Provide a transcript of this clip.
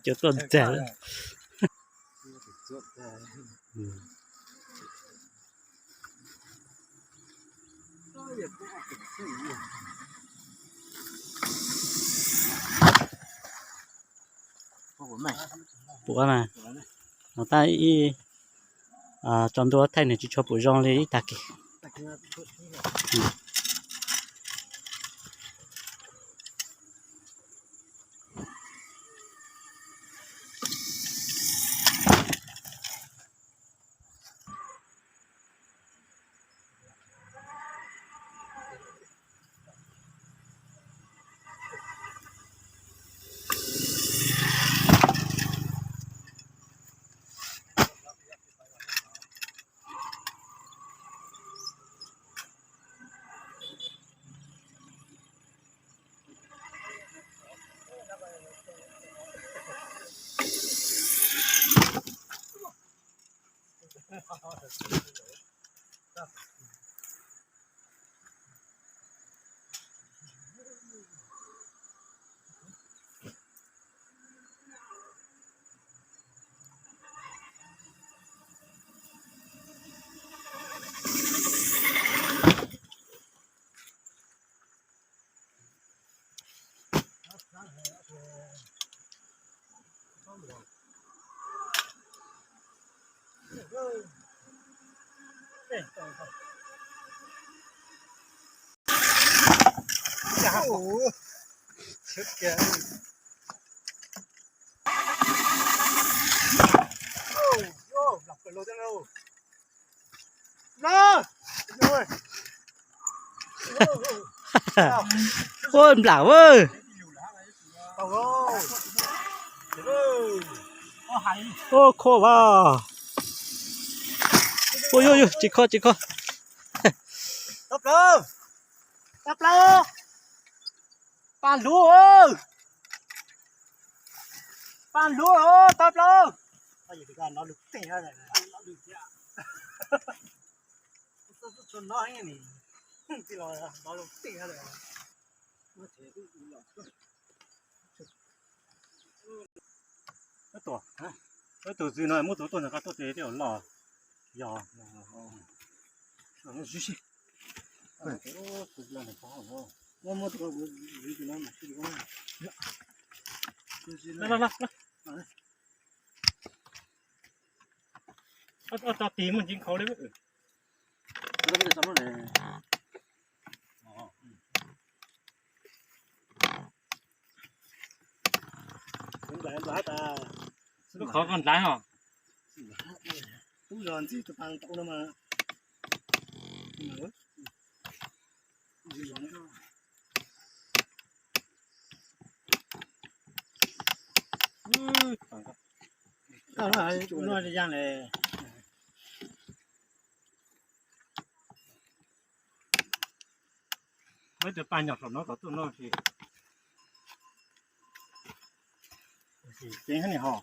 Cov tuaj ntxag. Puas mas, no tab ib tso ntua thaij nws tsis tshua pum zoo li ib tag kis. Ua nplam a. Ua kho vas. Ua yog yog tsis kho tsis kho. Tau plaub, tau plaub. Paj hluav, paj hluav, tau plaub. Tus txiv no muab tus tuaj nws qab tuaj tes tej loj. Yog Tau tis muaj ntsis nkhaus li. Lub qhov koj ntlav os. Tub zog ntxig tus pas tau no mas. Koj no yaa le. Peb tus paj nyom saum no kom tuaj noj si. Ceev hab ni ho.